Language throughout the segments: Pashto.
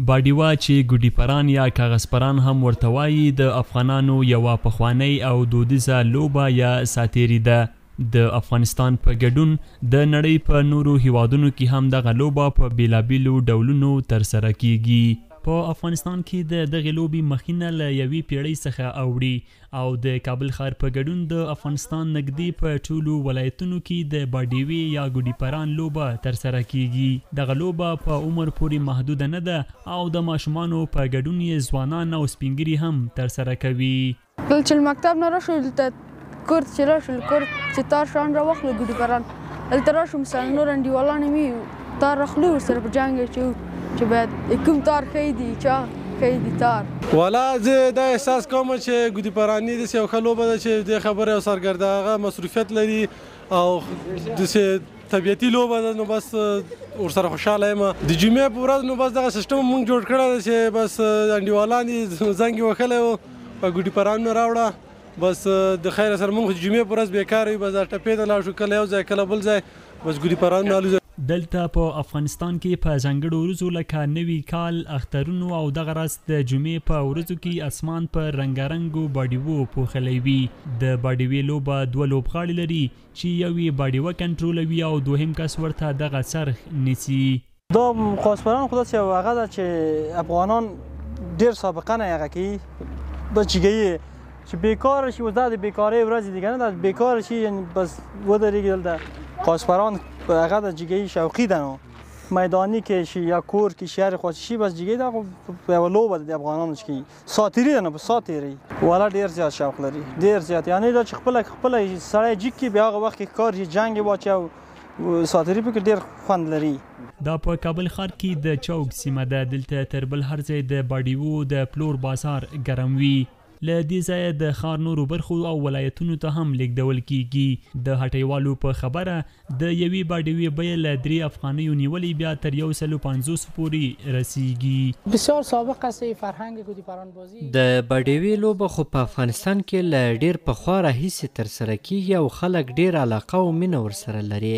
باډیوه چې ګوډي پران یا کاغذپران هم ورته وايي، د افغانانو یوه پخوانۍ او دودیزه لوبه یا ساتیري ده. د افغانستان په ګډون د نړۍ په نورو هیوادونو کې هم دغه لوبه په بیلابیلو ډولونو ترسره کیږي. په افغانستان کې د دغې لوبې مخینه له یوې پیړۍ څخه اوړي او د کابل ښار په ګډون د افغانستان نږدې په ټولو ولایتونو کې د باډیوې یا ګوډي پران لوبه ترسره کیږي. دغه لوبه په عمر پورې محدوده نه ده او د ماشومانو په ګډون یې ځوانان او سپینږیري هم ترسره کوي. کله چې له مکتب نه راشو، دلته کور ته چې راشو، له کور چې تار شان راواخلو، ګوډي پران دلته راشو، مثلا نور انډیوالان وي، تار راخلو، ورسره په جنګ اچو چې باید کوم تار ښه دي، چا ښه دي تار. والا زه دا احساس کوم چې ګودي پراني داسې یو ښه لوبه ده چې دې خبرې او سرګرده هغه مصروفیت لري او داسې طبیعتي لوبه ده، نو بس ورسره خوشحاله یم. د جمعې په ورځ نو بس دغه سیستم مونږ جوړ کړی دی چې بس انډیوالان دي، زنګ یې وهلی و، په ګوډي پرانونه راوړه، بس د خیره سره مونږ جمعې په ورځ بېکاره یو، بس دا ټپې ته لاړ شو، کله یو ځای کله بل ځای، بس ګوډي پرانونه الوزي. دلته په افغانستان کې په ځانګړو ورځو لکه نوي کال، اخترونو او دغه راز د جمعې په ورځو کې اسمان په رنګارنګو باډیوو پوښلی وي. د باډیوې لوبه دوه لوبغاړي لري چې یو یې باډیوه کنټرولوي او دوهم کس ورته دغه څرخ نیسي. دا قازپران خو داسې یو هغه ده چې افغانان ډېر سابقه نه هغه کوي، بس جګیي چې بیکاره شي، اوس دا د بیکارۍ ورځې دي که نه، دا بیکاره شي یعنې بس ودرېږي دلته. قازپران هغه د جګیي شوقي ده، نو میداني کې شي یا کور کې شي، هرې خوا چې شي بس جګیي دا خو یوه لوبه ده د افغانانو چې کوي، ساتیري ده، نو په سا تېروي. والا ډېر زیات شوق لري، ډېر زیات، یعنې دا چې خپله خپله سړی جیګ کړي، بیا هغه وخت کې ښکار شي، جنګ یې واچوي او ساتیري پکې ډېر خوند لري. دا په کابل ښار کې د چوک سیمه ده. دلته تر بل هر ځای د باډیوو د پلور بازار ګرم وي. له دې ځایه د ښار نورو برخو او ولایتونو ته هم لیږدول کیږي. د هټیوالو په خبره د یوې باډیوې بیه له 3 افغانیو نیولې بیا تر 150 پورې رسیږي. بسیار سابق است فرهنګ ګودي پران بازی. د باډیوې لوبه خو په افغانستان کې له ډېر پخوا راهیسې ترسره کیږي او خلک ډېر علاقه او مینه ورسره لري.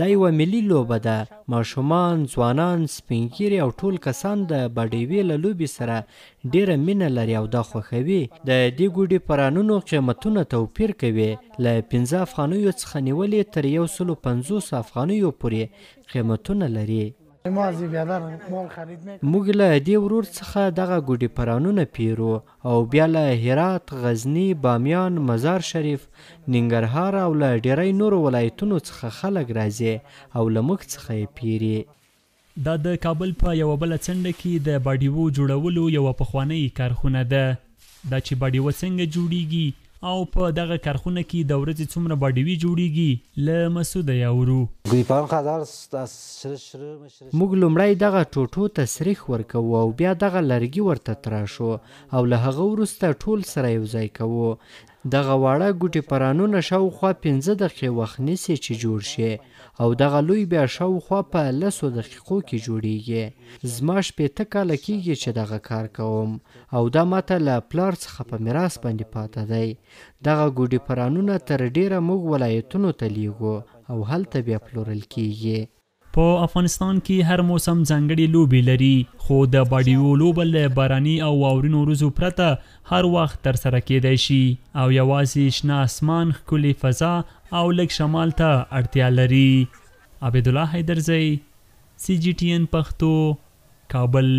دا یوه ملي لوبه ده، ماشومان، ځوانان، سپینږیري او ټول کسان د باډیوې له لوبې سره ډېره مینه لري او دا خوښوي. د دې ګوډي پرانونو قیمتونه توپیر کوي، له 5 افغانیو څخه نیولې تر 150 افغانیو پورې قیمتونه لري. موږ له دې ورور څخه دغه ګوډي پرانونه پیرو او بیا له هرات، غزني، بامیان، مزار شریف، ننګرهار او له ډېری نورو ولایتونو څخه خلک راځي او له موږ څخه یې پیري. دا د کابل په یوه بله څنډه کې د باډیوو جوړولو یوه پخوانۍ کارخونه ده. دا چې باډیوه څنګه جوړیږي او په دغه کارخونه کې د ورځې څومره باډیوې جوړیږي، له مسعوده یې اورو. موږ لومړی دغه ټوټو ته سریښ ورکوو او بیا دغه لرګي ورته تراشو او له هغه وروسته ټول سره یو ځای کوو. دغه واړه ګوټي پرانونه شاوخوا 5 دقیقې وخت نیسي چې جوړ شي او دغه لوی بیا شاوخوا په 10 دقیقو کې جوړیږي. زما 60 کاله کیږي چې دغه کار کوم او دا ماته له پلار څخه په میراث باندې پاته دی. دغه ګوډي پرانونه تر ډېره موږ ولایتونو ته لیږو او هلته بیا پلورل کیږي. په افغانستان کې هر موسم ځانګړې لوبې لري، خو د باډیو لوبه له باراني او واورینو ورځو پرته هر وخت ترسره کیدای شي او یوازې شنه اسمان، ښکلې فضا او لږ شمال ته اړتیا لري. عبیدالله حیدرزی، سی جي ټي این پښتو، کابل.